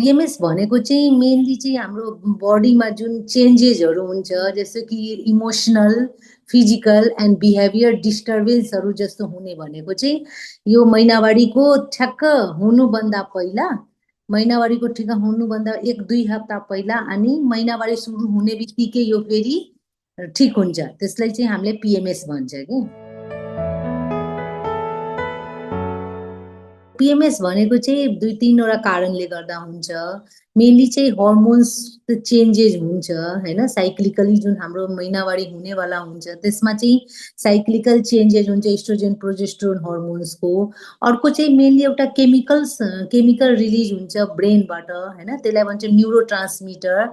PMS भनेको चाहिँ mainly चाहिँ हाम्रो बडीमा जुन चेन्जेसहरू हुन्छ जस्तो कि इमोसनल, फिजिकल एन्ड बिहेभियर डिस्टर्बेन्सहरू जस्तो हुने भनेको चाहिँ यो महिनावारीको ठ्याक्क हुनुभन्दा पहिला, महिनावारीको ठिक हुनुभन्दा 1-2 हप्ता पहिला अनि महिनावारी सुरु हुने बित्तिकै यो फेरि ठिक हुन्छ। त्यसलाई चाहिँ हामीले पिएमएस भन्छ के। पिएमएस भनेको चाहिँ 2-3 वटा कारणले गर्दा हुन्छ। मेनली चाहिँ हर्मोन्स चेन्जेस हुन्छ हैन, साइक्लिकली जुन हाम्रो महिनावारी हुनेवाला हुन्छ त्यसमा चाहिँ साइक्लिकल चेन्जेस हुन्छ एस्ट्रोजन, प्रोजेस्टेरोन हर्मोन्सको। अर्को चाहिँ मेनली एउटा केमिकल रिलिज हुन्छ ब्रेनबाट हैन, त्यसलाई भन्छ न्युरोट्रान्समिटर।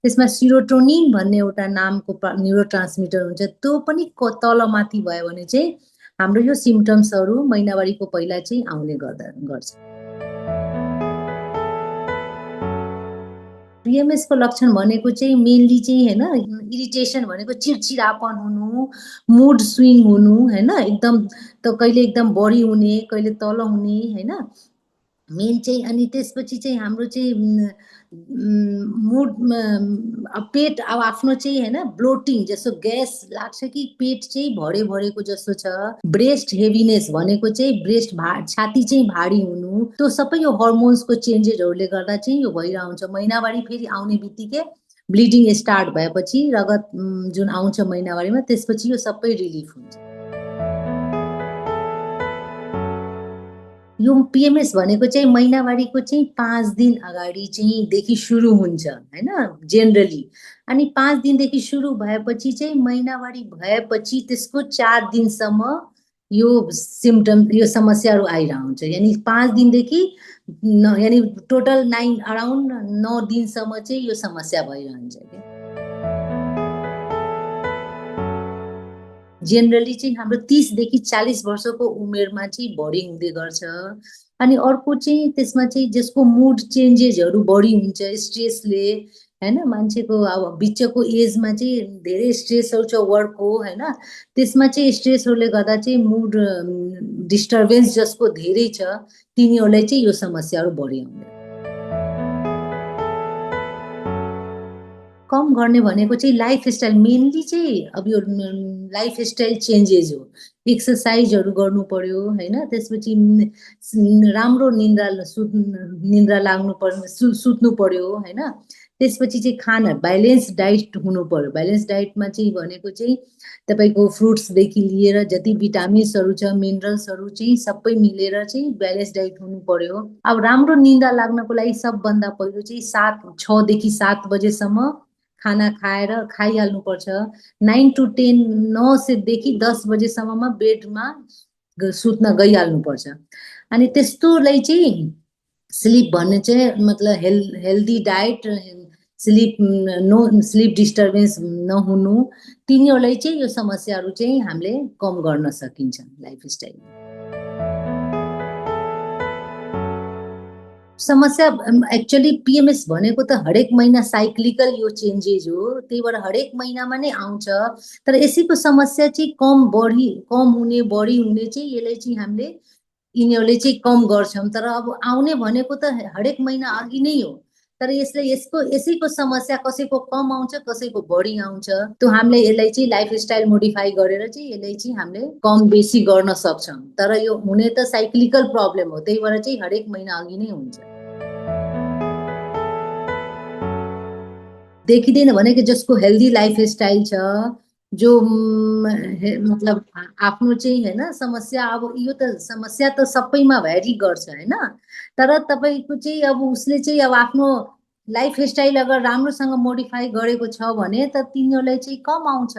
त्यसमा सेरोटोनिन भन्ने एउटा नामको न्युरोट्रान्समिटर हुन्छ, त्यो पनि तलमाथि भयो भने चाहिँ हाम्रो यो सिम्पटम्सहरू महिनावारीको पहिला चाहिँ आउने गर्छ। पिएमएस को लक्षण भनेको चाहिँ मेनली चाहिँ हैन, इरिटेसन भनेको चिडचिडापन हुनु, मुड स्विङ हुनु हैन, एकदम त कहिले एकदम बढी हुने, कहिले तल हुने हैन। मेन चाहिँ अनि त्यसपछि चाहिँ हाम्रो चाहिँ पेट अब आफ्नो चाहिँ हैन ब्लोटिङ जस्तो ग्यास लाग्छ कि पेट चाहिँ भरेको जस्तो छ। ब्रेस्ट हेभिनेस भनेको चाहिँ छाती चाहिँ भारी हुनु, त्यो सबै यो हर्मोन्सको चेन्जेसहरूले गर्दा चाहिँ यो भइरहेको हुन्छ। महिनावारी फेरि आउने बित्तिकै ब्लिडिङ स्टार्ट भएपछि रगत जुन आउँछ महिनावारीमा त्यसपछि यो सबै रिलिफ हुन्छ। यो पिएमएस भनेको चाहिँ महिनावारीको चाहिँ 5 दिन अगाडि चाहिँ देखि सुरु हुन्छ हैन जेनरली। अनि 5 दिनदेखि सुरु भएपछि चाहिँ महिनावारी भएपछि त्यसको 4 दिनसम्म यो सिम्पटम यो समस्याहरू आइरहेको हुन्छ। यानि 5 दिनदेखि यानि टोटल अराउन्ड 9 दिनसम्म चाहिँ यो समस्या भइरहन्छ के। जेनरली चाहिँ हाम्रो 30 देखि 40 वर्षको उमेरमा चाहिँ बढी हुँदै गर्छ। अनि अर्को चाहिँ त्यसमा चाहिँ जसको मुड चेन्जेसहरू बढी हुन्छ स्ट्रेसले हैन, मान्छेको अब बिचको एजमा चाहिँ धेरै स्ट्रेसहरू छ वर्कको हैन, त्यसमा चाहिँ स्ट्रेसहरूले गर्दा चाहिँ मुड डिस्टर्बेन्स जसको धेरै छ तिनीहरूलाई चाहिँ यो समस्याहरू बढी आउँदैन। कम गर्ने भनेको चाहिँ लाइफस्टाइल मेनली चाहिँ अब यो लाइफस्टाइल चेन्जेस हो। एक्सर्साइजहरू गर्नु पर्यो हैन, त्यसपछि राम्रो निन्द्रा लाग्नु पर्यो, सुत्नु पर्यो हैन। त्यसपछि चाहिँ खाना ब्यालेन्स डाइट हुनु पर्यो। ब्यालेन्स डाइटमा चाहिँ भनेको चाहिँ तपाईको फ्रुट्सदेखि लिएर जति भिटामिन्सहरू छ मिनरल्सहरू चाहिँ सबै मिलेर चाहिँ ब्यालेन्स डाइट हुनु पर्यो। अब राम्रो निन्द्रा लाग्नको लागि सबभन्दा पहिलो चाहिँ 6 देखि 7 बजेसम्म खाना खाइहाल्नुपर्छ। 9 to 10 9 देखि 10 बजेसम्ममा बेडमा सुत्न गइहाल्नुपर्छ। अनि त्यस्तोलाई चाहिँ स्लिप भन्ने चाहिँ मतलब हेल्दी डाइट, स्लिप डिस्टर्बेन्स नहुनु, तिनीहरूलाई चाहिँ यो समस्याहरू चाहिँ हामीले कम गर्न सकिन्छ लाइफस्टाइल। समस्या एक्चुअली पिएमएस भनेको त हरेक महिना साइक्लिकल यो चेन्जेस हो, त्यही भएर हरेक महिनामा नै आउँछ। तर यसैको समस्या चाहिँ कम हुने बढी हुने चाहिँ यसलाई चाहिँ हामीले यिनीहरूले चाहिँ कम गर्छौँ। तर अब आउने भनेको त हरेक महिना अघि नै हो, तर यसैको समस्या कसैको कम आउँछ कसैको बढी आउँछ। त्यो हामीले यसलाई चाहिँ लाइफस्टाइल मोडिफाई गरेर चाहिँ यसलाई चाहिँ हामीले कम बेसी गर्न सक्छौँ। तर यो हुने त साइक्लिकल प्रब्लम हो, त्यही भएर चाहिँ हरेक महिना अघि नै हुन्छ। देखिँदैन भनेको जसको हेल्दी लाइफस्टाइल छ, जो मतलब आफ्नो चाहिँ हैन समस्या, अब यो त समस्या त सबैमा भ्यारी गर्छ हैन, तर तपाईको चाहिँ अब उसले चाहिँ अब आफ्नो लाइफस्टाइल अगर राम्रोसँग मोडिफाई गरेको छ भने त तिनीहरूलाई चाहिँ कम आउँछ।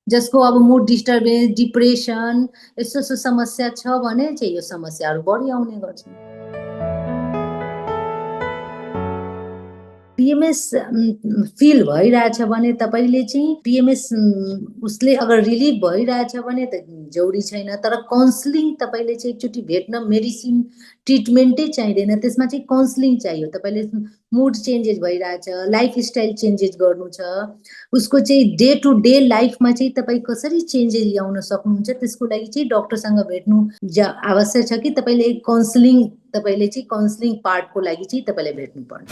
जसको अब मुड डिस्टर्बेन्स, डिप्रेसन यस्तो समस्या छ भने चाहिँ यो समस्याहरू बढी आउने गर्छ। पिएमएस फिल भइरहेछ भने तपाईले चाहिँ पिएमएस उसले अगर रिलिफ भइरहेछ भने त जरुरी छैन, तर काउन्सिलिङ तपाईले चाहिँ एकचोटि भेट्न, मेडिसिन ट्रिटमेन्टै चाहिँदैन, त्यसमा चाहिँ काउन्सिलिङ चाहियो। तपाईले मुड चेन्जेस भइरहेछ, लाइफस्टाइल चेन्जेस गर्नु छ, उसको चाहिँ डे टु डे लाइफमा चाहिँ तपाई कसरी चेन्जेस ल्याउन सक्नुहुन्छ त्यसको लागि चाहिँ डाक्टरसँग भेट्नु आवश्यक छ कि तपाईले काउन्सिलिङ तपाईँले चाहिँ काउन्सिलिङ पार्टको लागि चाहिँ तपाईँलाई भेट्नुपर्ने।